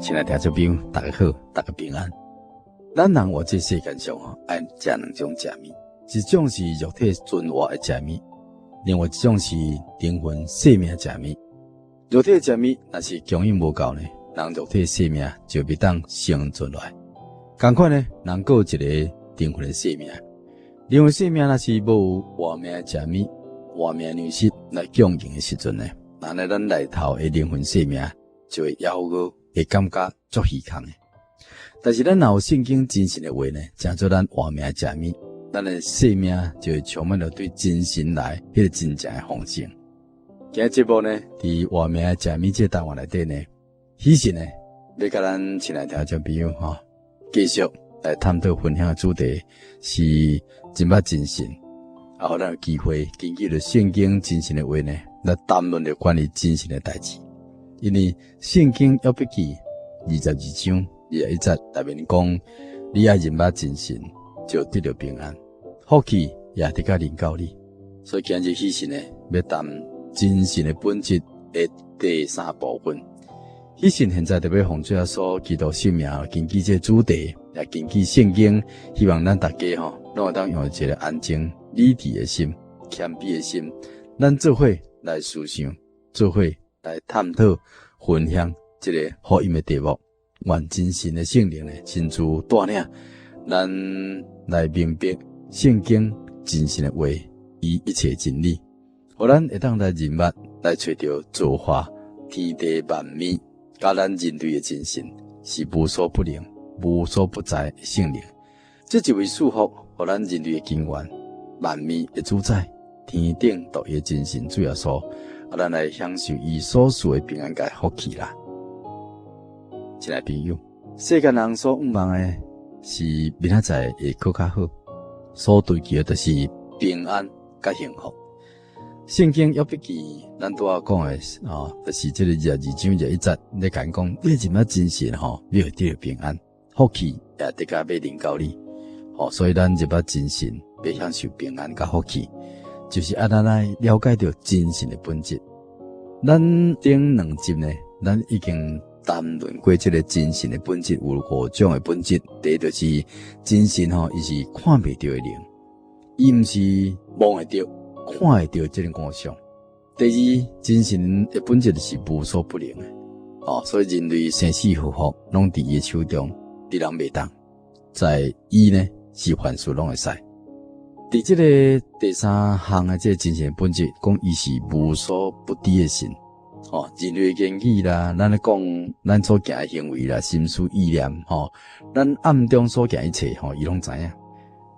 親愛聽眾朋友，大家好，大家平安。咱人活這世間上吼，愛食兩種食物，一種是肉體存活的食物，另外一種是靈魂生命的食物。肉體的食物若是供應無夠呢，人肉體生命就袂當生存落來。仝款呢，人閣有一个靈魂的生命，靈魂生命若是無活命的食物、活命糧食來供應的時陣呢，按呢咱內頭的靈魂生命就會枵餓，會感覺足虛空的。但是咱若有聖經真神的話呢，成做咱活命的食物，咱的生命就會充滿著對真神來彼个真正的豐盛。今日節目呢，佇活命的食物這個單元內底呢，喜信呢，欲佮咱親愛聽眾朋友吼，繼續來探討分享的主題是認捌真神，啊，予咱有機會根據著聖經真神的話呢，來談論著關於真神的代誌。因為聖經約伯記22章21節內面講，你愛認捌真神，就得著平安，福氣也得佮臨到你。所以今日喜信呢，欲談真神的本質的第三部分。喜信現在特別奉主耶穌基督聖名，根據這個主題，也根據聖經，希望咱大家吼，攏會當用一个安靜、理智的心、謙卑的心，咱做伙來思想，做伙來探討、分享這个福音的題目。願真神的聖靈呢，親自帶領咱來明白聖經真神的話，伊一切真理，予咱會當來認捌、來揣著造化天地萬物，佮咱人類的真神是無所不能、無所不在的聖靈。這一位賜福，予咱人類的根源、萬物的主宰、天頂獨一的真神主耶穌，啊，咱來享受伊所賜的平安佮福氣啦。親愛朋友，世間人所向望的是明仔載會閣較好，所追求的就是平安佮幸福。聖經約伯記，咱拄仔講的哦，就是這个22章21節，咧講講，你認捌真神吼，你會得著平安，福氣也得佮欲臨到你。吼，所以咱認捌真神，欲享受平安佮福氣，就是按咱來了解著真神的本質。咱頂兩集呢，咱已經談論過這个真神的本質有五種的本質。第一就是真神吼，伊是看袂著的靈，伊毋是摸會著、看會著這个偶像。第二，真神的本質是無所不能的，哦，所以人類生死禍福攏佇伊的手中，佇人袂當。在伊呢是凡事攏會使。佇這个第三項的這个真神的本質，講伊是無所不知的神。哦，人類的言語啦，咱咧講，咱所行的行為啦，心思意念，吼，咱暗中所行一切，吼，伊攏知影。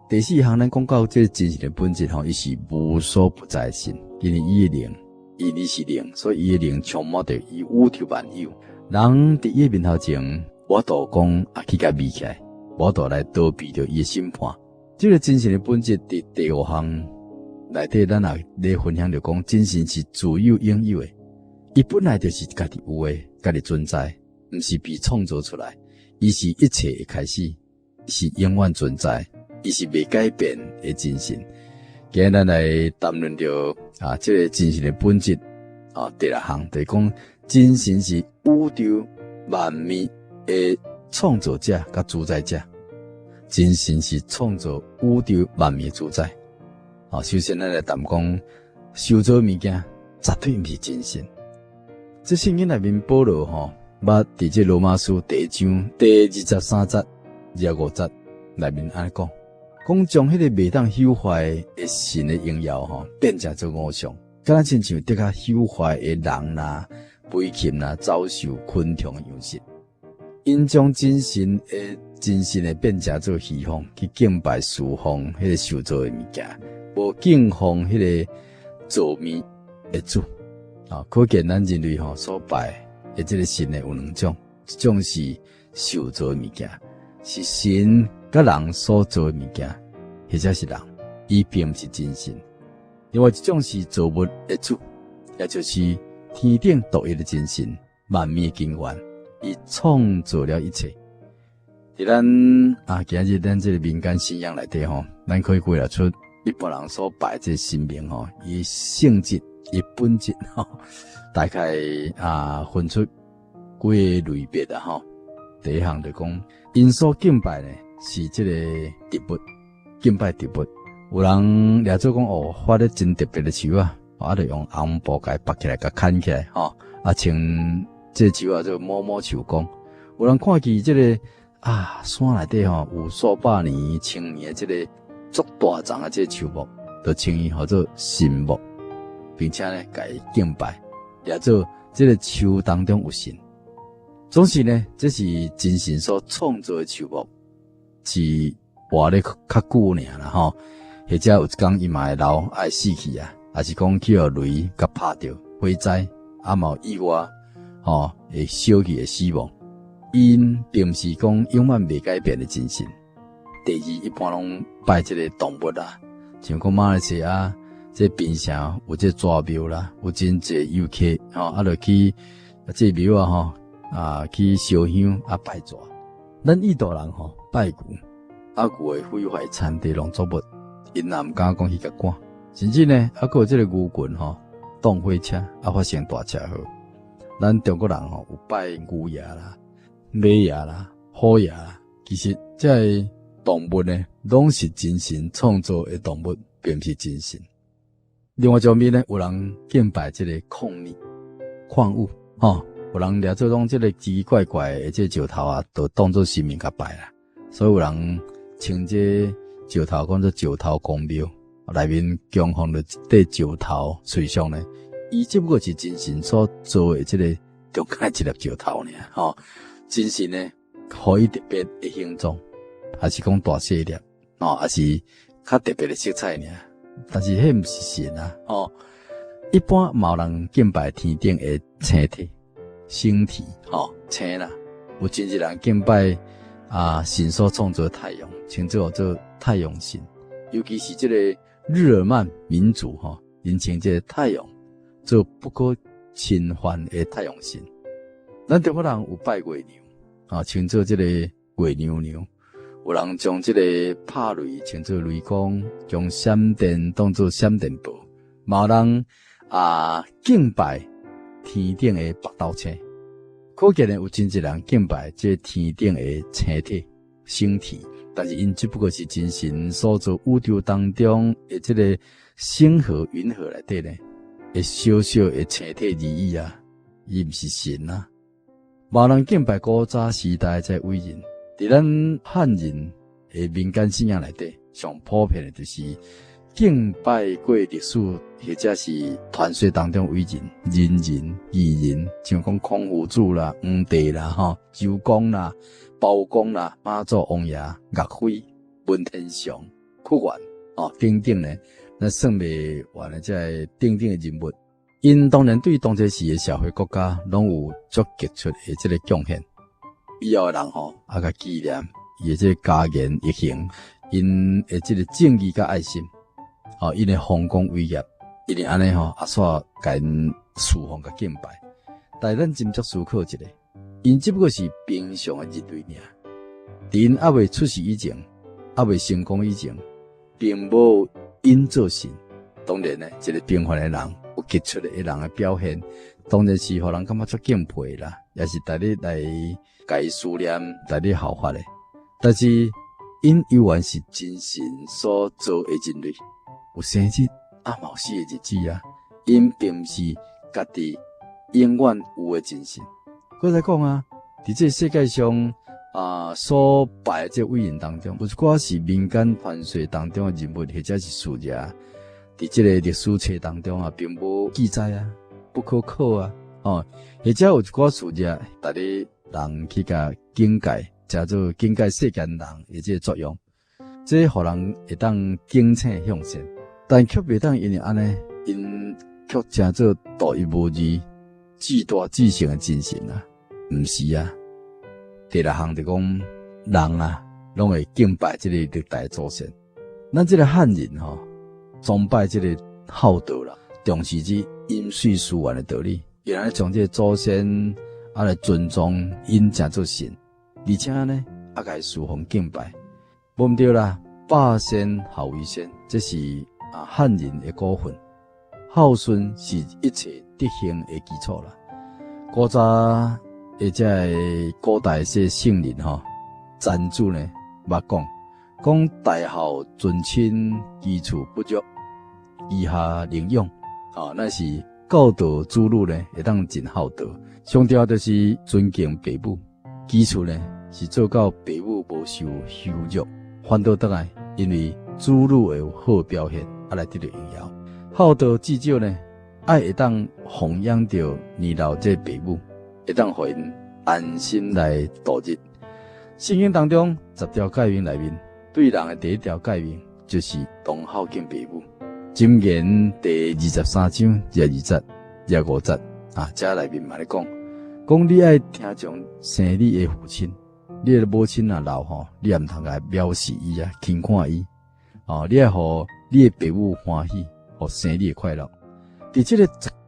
第四項，咱講到這个真神的本質，吼，伊是無所不在的神，因為伊的靈，伊你是靈，所以伊的靈充滿著伊宇宙萬有。人佇伊的面頭前，無法度講啊去共避起來，無法度來逃避著伊的審判。這个真神的本質，佇第五項內底，咱也咧分享著講，真神是自有永有的。伊本來就是家己有的，家己存在，毋是被創造出來。伊是一切的開始，是永遠存在，伊是袂改變的真神。今日咱來談論著啊，這个真神的本質啊，第六項就是講，真神是宇宙萬物的創造者佮主宰者。真神是創造宇宙萬物的主宰。啊，首先咱來談講，受造物件絕對毋是真神。這聖經內面保羅吼，捌佇這羅馬書第一章第23節、25節內面按呢講，講將彼个袂當朽壞的神的榮耀吼，變成做偶像，敢若親像得較朽壞的人啦、飛禽啦、走獸、昆蟲的樣式，𪜶將真神的變成做虛謊，去敬拜侍奉彼个受造的物件，無敬奉彼个造物的主。啊，可見咱人類吼所拜的這个神呢有兩種，一種是受造的物件，是神佮人所造的物件，或者是人，伊並毋是真神。另外一種是造物的主，也就是天頂獨一的真神，萬物的根源，伊創造了一切。佇咱啊，今日咱這个民間信仰內底吼，咱可以歸納出一般人所拜這个神明吼，伊性質、伊本質吼，大概啊分出幾个類別啦吼。第一項就講，𪜶所敬拜呢是這个植物，敬拜植物。有人掠做講哦，發咧真特別的樹啊，啊，就用紅布共伊縛起來，共牽起來，吼，啊，稱這樹啊做某某樹公。有人看見這个啊，山內底吼有數百年、千年的這个足大叢的這个樹木，就稱伊號做神木，並且呢，共伊敬拜，掠做這个樹當中有神。總是呢，這是真神所創造的樹木，是活咧較久爾啦，吼。或者有一工伊嘛會老，愛死去啊，抑是講去予雷共拍著火災，啊嘛有意外，吼會燒去會死亡。𪜶並毋是講永遠袂改變的真神。第二，一般攏拜這个動物啦，像講馬來西亞這檳城有這蛇廟啦，有真濟遊客吼，啊，就去這廟啊吼，啊去燒香啊拜蛇。咱印度人吼拜牛，啊牛會毀壞田地農作物。𪜶也毋敢講去共趕，甚至呢，猶閣有這个牛群吼，擋火車啊發生大車禍。咱中國人吼有拜牛爺啦、馬爺啦、虎爺啦，其實這个動物呢，攏是真神創造的動物，並毋是真神。另外一方面呢，有人敬拜這个礦物、礦物，吼，有人掠做講這个奇奇怪怪的這个石頭啊，就當做神明共拜啦。所以有人稱這个石頭講做石頭公廟，內面供奉著一塊石頭隨上呢，伊只不過是真神所造的這个中間一粒石頭爾，吼，真神呢，予伊特別的形狀，還是講大細粒，吼，還是較特別的色彩爾，但是彼毋是神啊，吼，一般嘛有人敬拜天頂的星體、星體，吼，星啦，有真濟人敬拜啊，神所創造的太陽，稱做做太陽神，尤其是這个日耳曼民族吼，𪜶稱這个太陽做不可侵犯的太陽神。咱中國人有拜月娘，啊，稱做這个月娘娘。有人將這个拍雷稱做雷公，將閃電當做閃電婆。嘛有人啊敬拜天頂的北斗星，可見呢有真濟人敬拜這天頂的星體、星體。但是𪜶只不過是真神所造宇宙當中的這个星河雲河內底呢，的小小的星體而已啊，伊毋是神啊。嘛有人敬拜古早時代這偉人，佇咱漢人的民間信仰內底，上普遍的就是敬拜過歷史或者是傳說當中偉人、仁人、義人，像講孔夫子啦、黃帝啦、吼周公啦、包公啦、媽祖王爺、岳飛、文天祥、屈原哦等等呢，咱算袂完的這个等等的人物，𪜶當然對當這時的社會國家攏有足傑出的這个貢獻。以後的人吼，啊，共紀念伊的這个嘉言懿行，𪜶的這个正義佮愛心，哦，𪜶的豐功偉業，一定按呢吼，啊，煞共𪜶侍奉佮敬拜。但是咱斟酌思考一下，𪜶只不過是平常的人類爾，佇𪜶猶未出世以前，猶未成功以前，並無𪜶做神。當然呢，一个平凡的人，有傑出的人的表現，當然是予人感覺足敬佩啦，也是值得來共伊思念、值得效法的。但是，𪜶猶原是真神所造的人類，有生日啊，嘛有死的日子啊。𪜶並毋是家己永遠有的真神。閣再講啊，佇這個世界上啊，所拜的這偉人當中，有一寡是民間傳說當中的人物，或者是事跡，佇這个歷史冊當中啊，並無記載啊，不可考啊，哦，或者有一寡事跡，值得人去共警戒，誠做警戒世間人的這个作用，這予人會當警醒向善，但卻袂當因為按呢，𪜶卻誠做獨一無二、至大至聖的真神啊，毋是啊。第六項就講人啊，攏會敬拜這个歷代祖先。咱這个漢人吼，崇拜這个孝道啦，重視這飲水思源的道理，伊人將這个祖先啊來尊重𪜶誠做神，而且呢，啊共伊侍奉敬拜，無毋對啦。百善孝為先，這是啊漢人的古訓。孝順是一切德行的基礎啦。古早或者古代這聖人吼，曾子呢，捌講，講大孝尊親，其處不辱，以下領養，啊，咱是教導子女呢，會當盡孝道。上重要就是尊敬父母，其次呢是做到父母無受羞辱，反倒轉來，因為子女會有好表現，啊來得到榮耀。孝道至少呢，愛會當奉養著年老這父母，會當予𪜶安心來度日。聖經當中十條誡命內面，對人的第一條誡命就是當孝敬父母。箴言第23章22節、25節啊，這內面嘛咧講，講你愛聽從生你的父親，你的母親若老吼，你也毋通共藐視伊啊，輕看伊。哦，你愛予你的父母歡喜，予生你的快樂。佇這個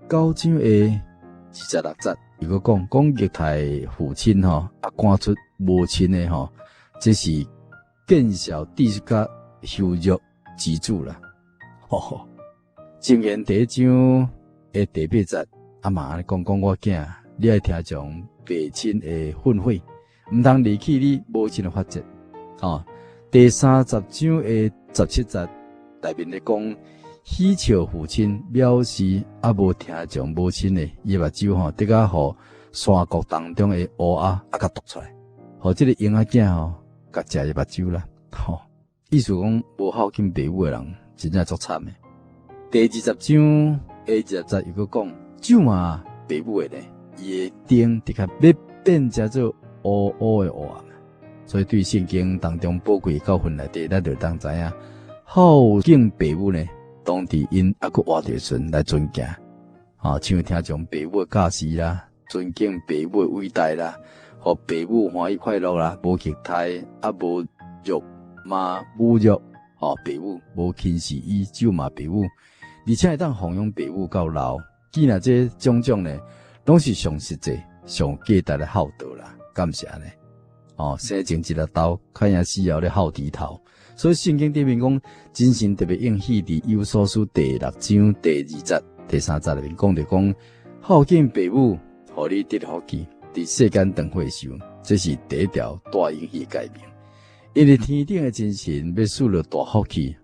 19章的26節，伊閣講，講虐待父親吼，啊趕出母親的吼，這是見笑知識佮羞辱之子啦。吼吼，箴言第一章的第8節，啊嘛按呢講，講我囝，你愛聽從父親的訓誨，毋通離棄你母親的法則。吼，第30章的17節內面咧講，喜笑父親，藐視啊無聽從母親的，伊目睭吼，得甲予山谷當中的烏鴉啊，共啄出來，予這個嬰仔囝吼，共食伊目睭啦。吼，意思講無孝敬父母的人，真正足慘的。第20章的20節又閣講，咒罵父母的呢，伊的燈的確欲變成做烏烏的黑暗。所以對聖經當中寶貴教訓內底，咱就當知影，孝敬父母呢，當佇𪜶猶閣活著時陣來尊敬，吼，像聽從父母的教示啦，尊敬父母的偉大啦，予父母歡喜快樂啦，無虐待啊，無辱罵侮辱，吼，父母無輕視伊，咒罵父母，而且會當奉養父母到老。既然這種種呢，攏是上實際、上價值的孝道啦，敢毋是按呢？哦，生前一粒豆，較贏死後咧孝豬頭。所以聖經頂面講，真神特別應許佇以弗所書第6章第2節、第3節內面講著講，孝敬父母，予你得福氣，佇世間長歲壽，這是第一條大應許誡命。因為天頂的真神欲賜落大福氣，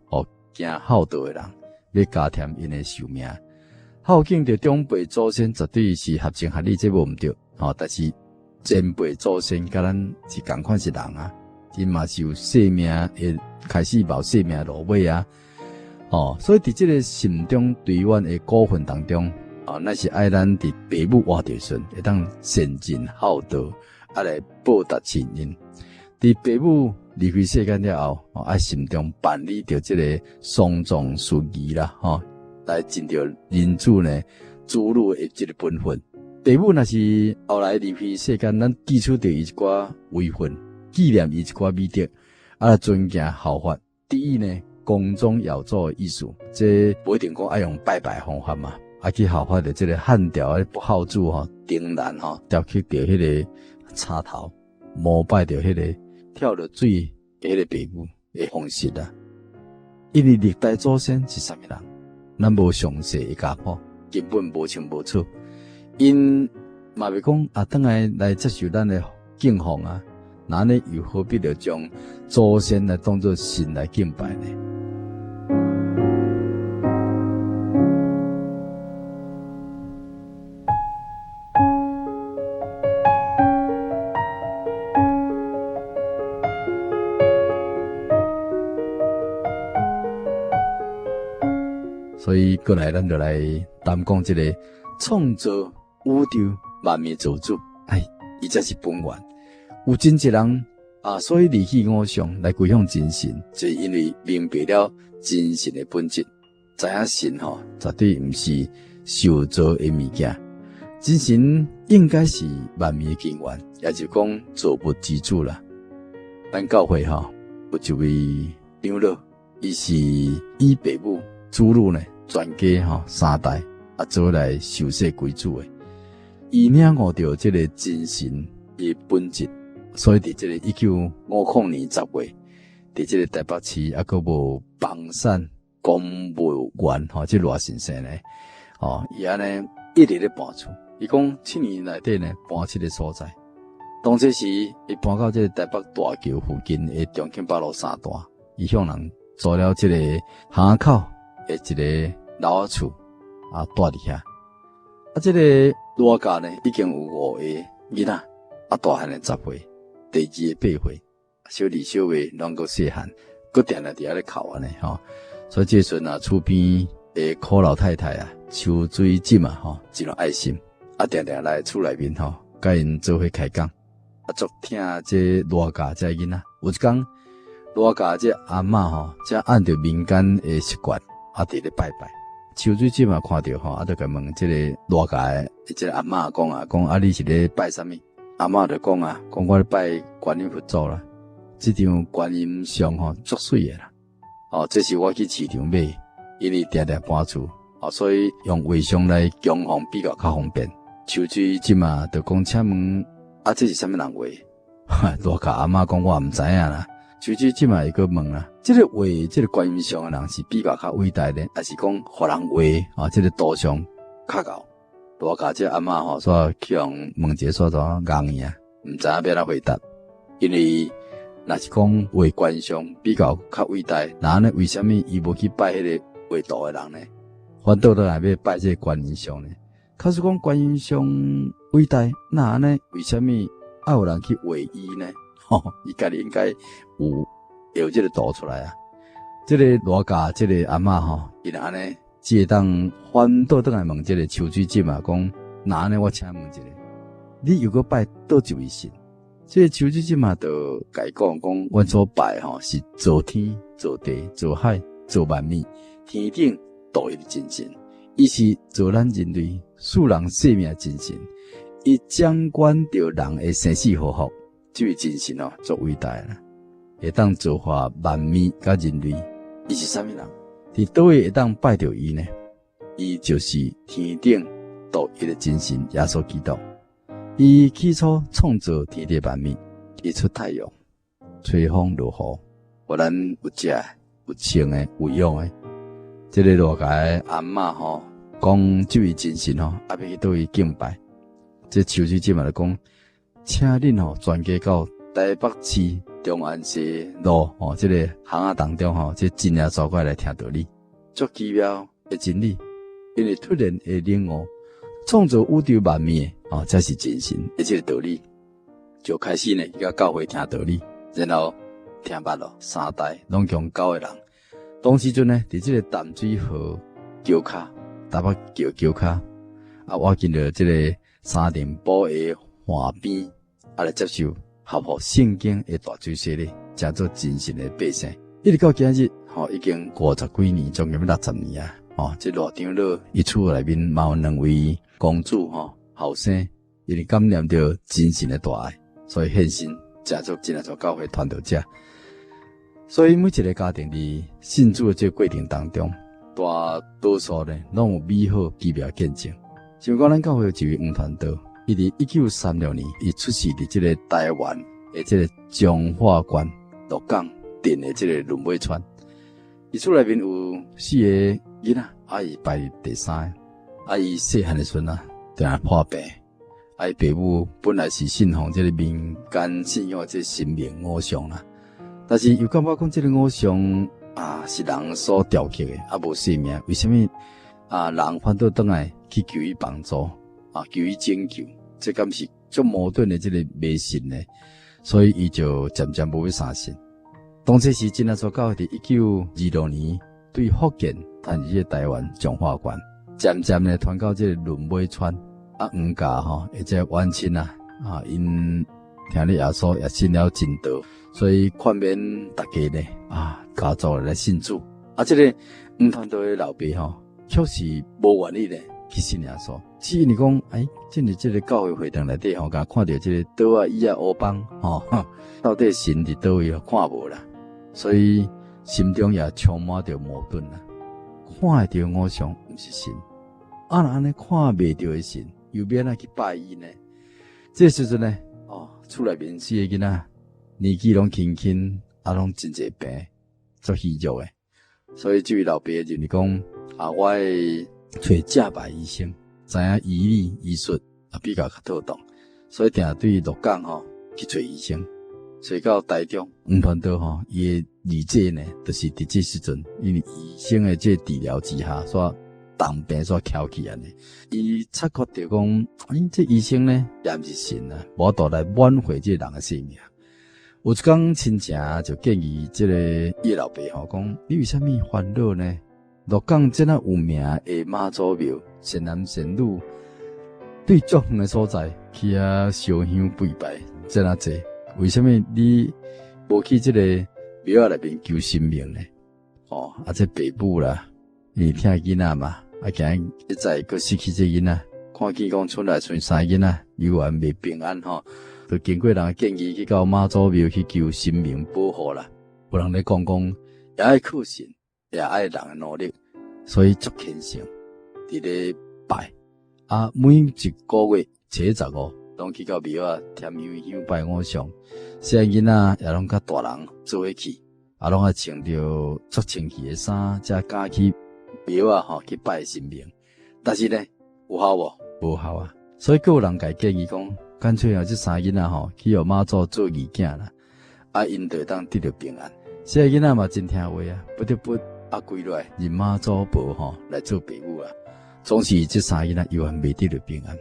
予行孝道的人，欲加添𪜶的壽命。孝敬著長輩祖先，絕對是合情合理，這無毋對。吼，但是前輩祖先佮咱是仝款是人啊，𪜶嘛是有生命，會開始冒生命落尾啊。吼，所以佇這個慎終追遠的古訓當中，哦，咱是愛咱佇父母活著時陣，會當善盡孝道，啊來報答親恩。佇父母離開世間了後，哦，愛慎重辦理著這個喪葬事宜啦，吼，來盡著人子呢子女的這個本分。父母若是後來離開世間，咱記取著伊一寡遺訓，紀念伊一寡美德，啊來尊敬孝法。第一呢，光宗耀祖的意思，這無一定講愛用拜拜方法嘛，啊去效法著這個漢朝的不孝子吼，丁蘭吼，雕刻著彼個插頭，膜拜著彼個跳落水的彼個父母的方式啦。因為歷代祖先是啥物人，咱無詳細的家譜，根本無清無楚。𪜶嘛袂講啊，轉來來接受咱的敬奉啊，那呢又何必著將祖先來當做神來敬拜呢？所以過來，咱就來談講這個創造宇宙萬物造主，哎，伊才是本源。有真濟人啊，所以離棄偶像來歸向真神，就是因為明白了真神的本質，知影神吼絕對毋是受造的物件，真神應該是萬物的根源，也就是講造物之主啦。咱教會吼有一位長老，伊是以爸母子女呢全家吼三代啊做來受洗歸主的。伊領悟著這個真神的本質，所以佇這個1950年10月，佇這個台北市猶閣無房產公務員吼，這偌神聖呢？吼，伊按呢一直咧搬厝。伊講7年內底呢搬7個所在。當這時，伊搬到這个台北大橋附近的重慶北路三段，伊向人租了這个巷仔口的一个老仔厝，啊，住佇遐。啊，這个賴家呢，已經有五个囡仔，啊，大漢的10歲，第二个8歲，小二小妹攏閣細漢，閣定定佇遐咧哭按呢吼。所以這時陣啊，厝邊的苦老太太啊，秋水姊啊吼，真有愛心，啊，定定來厝內面吼，佮𪜶做伙開講，啊，足疼這賴家這囡仔。有一工，賴家這阿嬤吼，才按著民間的習慣，啊，佇咧拜拜。秋水姊嘛看著吼，啊，就共問這個賴家的這个阿嬤講啊，講啊，你是咧拜啥物？阿嬤就講啊，講我咧拜觀音佛祖啦。這張觀音像吼，足媠的啦。哦，這是我去市場買，因為定定搬厝，哦，所以用畫像來供奉比較較方便。秋水姊嘛就講，請問啊，這是啥物人畫？賴家阿嬤講我毋知影啦。秋水姊嘛會閣問啦，這个畫這个觀音像的人是比較較偉大呢，還是講予人畫啊？這个圖像較𠢕？賴家這阿嬤吼，煞去予問一个煞怎戇去啊？毋知影欲按怎回答，因為若是講畫觀音像比較較偉大，那按呢為啥物伊無去拜彼个畫圖的人呢？反倒倒來欲拜這个觀音像呢？假使講觀音像偉大，那按呢為啥物愛有人去畫伊呢？吼，伊家己應該有畫這个圖出來啊！這个賴家這个阿嬤吼，伊若按呢，只會當反倒轉來問這个秋水姊嘛，講那按呢我請問一下，你又閣拜佗一位神？這个秋水姊嘛，就共伊講講，阮所拜吼是造天、造地、造海、造萬物，天頂獨一的真神，伊是造咱人類賜人生命的真神，伊掌管著人的生死禍福，這位真神哦，足偉大啦，會當造化萬物佮人類，伊是啥物人？佇佗位會當拜著伊呢？伊就是天頂獨一的真神耶穌基督。伊起初創造天地萬物，伊出太陽、吹風、落雨，予咱有食的、有穿的、有用的。這个賴家的阿嬤吼，講這位真神吼，啊欲去佗位敬拜。這秋水姊嘛就講，請恁吼全家到台北市中安西路吼，這个巷仔當中吼，這真耶穌過來聽道理，足奇妙的真理。因為突然的領悟，創造宇宙萬物的哦，才是真神的這个道理。就開始呢，去到教會聽道理，然後聽捌咯，三代攏共九个人。當時陣呢，佇這个淡水河橋跤，台北橋橋跤，啊，我見著這个三重埔的岸邊，啊來接受合乎聖經的大水洗禮，成做真神的百姓。一直到今日，吼，已經五十幾年，將近欲60年啊！吼，這賴長老伊厝內面嘛有兩位公主吼，後生，因為感染著真神的大愛，所以獻身成做真耶穌教會傳道者。所以每一个家庭佇信主的這個過程當中，大多數呢攏有美好奇妙見證。像講咱教會有一位黃傳道，伊佇1936年，伊出世佇這個台灣的這个彰化縣鹿港鎮的這个崙尾村。伊厝內面有四个囡仔，啊，伊排第三个。啊，伊細漢的時陣啊，定定破病。啊，伊爸母本來是信奉這个民間信仰這个神明偶像啦，但是又感覺講這个偶像啊是人所雕刻的，啊無生命，為啥物啊人反倒轉來去求伊幫助啊，求伊拯救？這敢是足矛盾的這个迷信呢？所以伊就漸漸無欲相信。當這時，真耶穌教會佇1926年對福建傳入這個台灣彰化縣，漸漸呢傳到這个崙尾村。啊，黃家吼，或者遠親啊，啊，𪜶聽咧耶穌也信了真道，所以勸勉大家呢，啊，家族來信主。啊，這个黃傳道的老爸吼，卻是無願意呢去信耶穌，只因為講，哎，進入這个教會會堂內底吼，共看著這个桌仔椅仔烏枋吼，到底神佇佗位看無啦，所以心中也充滿著矛盾啦。看會著偶像，毋是神，啊，若按呢看袂著的神，又欲按怎去拜伊呢？這時陣呢，哦，厝內面四個囡仔年紀攏輕輕，啊，攏真濟病，足虛弱的，所以這位老爸認為講，啊，我會揣正牌醫生，知影醫理醫術啊比較較妥當，所以定對鹿港吼去揣醫生，揣到台中黃傳道吼，伊的二姐呢，就是佇這時陣，因為醫生的這治療之下，煞重病煞翹起按呢。伊察覺著講，欸，這醫生呢，也毋是神啊，無法度來挽回這人的性命。有一工親情就建議這個伊老爸吼講，你為啥物煩惱呢？鹿港這麼有名的媽祖廟，善男信女對足遠的所在去遐燒香拜拜，這麼濟，為啥物你無去這個廟仔內面求神明呢？哦，啊，這爸母啦，因為疼囡仔嘛，啊，驚一再閣失去這囡仔，看見講厝內賰三個囡仔，猶原袂平安吼，就經過人的建議去到媽祖廟去求神明保護啦。有人咧講講，也愛靠神，也愛人的努力。所以足虔誠，佇咧拜啊，每一個月初十五，攏去到廟仔添香香拜偶像。細漢囡仔也攏佮大人做伙去，啊，攏愛穿著足清氣的衫，才敢去廟仔吼去拜神明。但是呢，有效無？無效啊！所以閣有人共伊建議講，乾脆啊，這三个囡仔吼去予媽祖做義囝啦，啊，𪜶就會當得著平安。四个囡仔嘛真聽話啊，不得不。啊，歸落來認媽祖婆吼來做爸母啊，總是這三个囡仔猶原袂得著平安。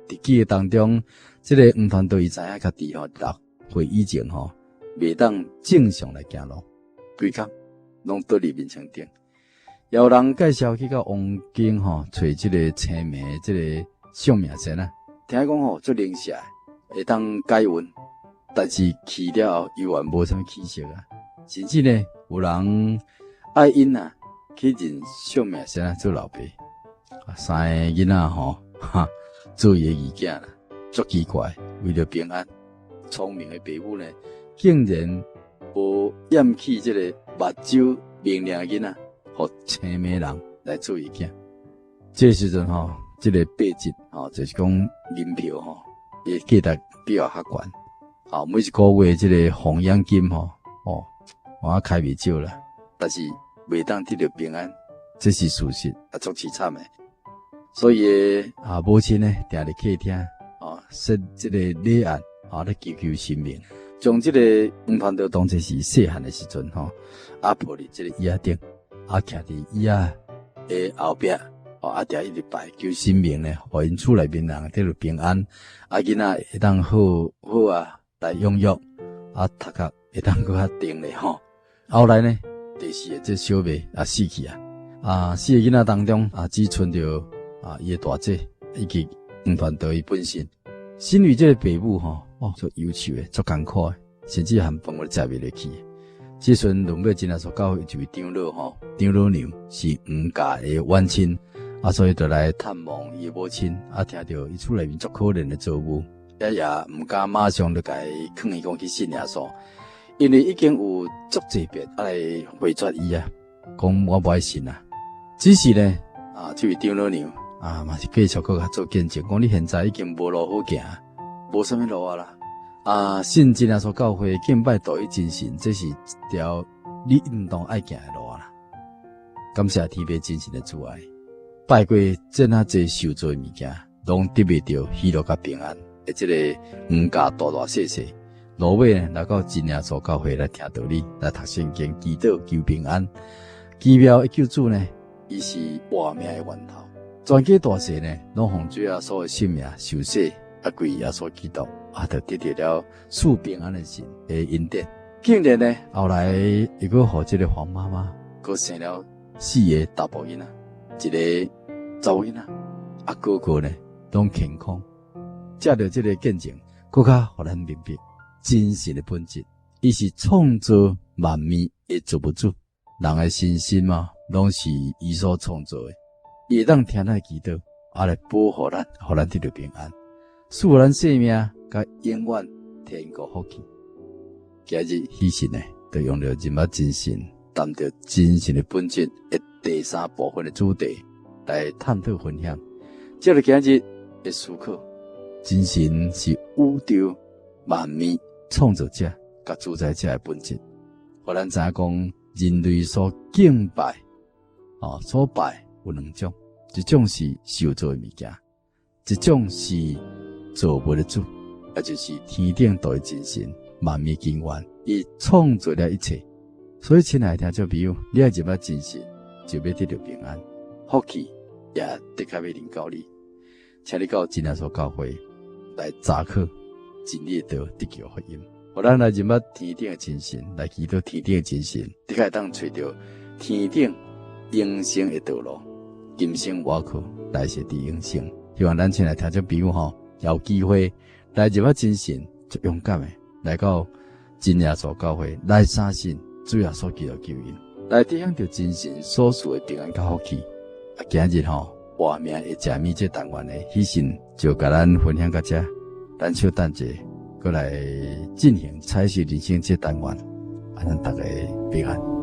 佇記憶當中，這個黃傳道伊知影家己吼六歲以前吼袂當正常來行路，規工攏倒佇眠床頂。也有人介紹去到王宮吼，揣這個清明這個相命仙啊，聽講吼足靈聖，會當解運，但是去了後猶原無啥物起色啊，甚至呢有人。愛𪜶啊，去認相命仙仔做老爸，三个囡仔吼，哈，做伊的義囝啦，足奇怪。為著平安，聰明的爸母呢，竟然無厭棄這個目睭明亮的囡仔，予青盲人來做伊囝。這時陣吼，這個八折吼，就是講銀票吼，伊價值比較較懸。啊，每一個月這個奉養金吼，哦，我開袂少啦。但是袂當得著平安，這是事實，啊，足淒慘的。所以啊，母親呢，定佇客廳，啊，設這個禮案，啊，咧祈求神明，將這個黃傳道當作是細漢的時陣，吼，啊，抱佇這個椅仔頂，啊，徛佇椅仔的後壁，啊，定一直拜求神明呢，予𪜶厝內面人得著平安，啊，囡仔會當好好啊來養育，啊，讀冊會當閣較定咧，吼。後來呢，第四個這小妹也死去啊！啊，四個囡仔當中啊，只賰著啊伊的大姐以及黃傳道伊本身。身為這個爸母吼，哦，足憂愁的，足艱苦的，甚至連飯都食袂落去。這時陣輪尾真耶穌教會一位長老吼，長老娘是黃家的遠親，啊，所以就來探望伊的母親。啊，聽著伊厝內面足可憐的遭遇，也也毋敢馬上就共伊勸伊講去信耶穌。因為已經有足濟遍來回絕伊啊，講我無愛信啊。只是呢，啊，這位長老娘啊，嘛是繼續閣較做見證，講你現在已經無路好行，無啥物路啊啦。啊，信真耶穌教會敬拜獨一真神，這是一條你應當愛行的路啊啦。感謝天父真神的慈愛，拜過這麼濟受造的物件，攏得袂著喜樂佮平安的這個黃家大大細細。落尾呢，來到真耶穌教會來聽道理，來讀聖經、祈禱求平安。奇妙的救主呢，伊是活命的源頭。全家大細呢，攏奉主耶穌的聖名受洗，啊，歸耶穌基督，啊，就得著了賜平安的神的恩典。竟然呢，後來又閣予這個黃媽媽，閣生了四个查埔囡仔，一个查某囡仔，啊，个个呢攏健康。藉著這個見證，閣較予咱明白。真神的本質，伊是創造萬物的造物主，人的身心嘛，攏是伊所創造的。伊會當聽咱的祈禱，啊來保護咱，予咱得著平安，賜予咱生命，佮永遠天國福氣。今日喜信呢，就用著認捌真神，談著真神的本質的第三部分的主題來探討分享。接著今日的思考，真神是宇宙萬物創造者佮主宰者的本質，予咱知影講人類所敬拜、哦所拜有兩種，一種是受造的物件，一種是造物的主。也就是天頂獨一真神，萬物根源，伊創造了一切。所以，親愛的聽眾朋友，你愛入捌真神，就欲得著平安、福氣，也的確欲臨到你。請你到真耶穌教會來查考真理的道，得救福音。予咱來認捌天頂的真神，來祈禱天頂的真神，的確會當揣著天頂永生的道路，今生無靠，來世得永生。希望咱親愛聽眾朋友吼，有機會來認捌真神，就勇敢的來到真耶穌教會來相信主耶穌基督救恩，來得享著真神所賜的平安佮福氣。啊，今日吼活命的食物這單元的喜信就共咱分享到這，咱稍等者，閣來進行彩色人生這單元，啊，咱逐家平安。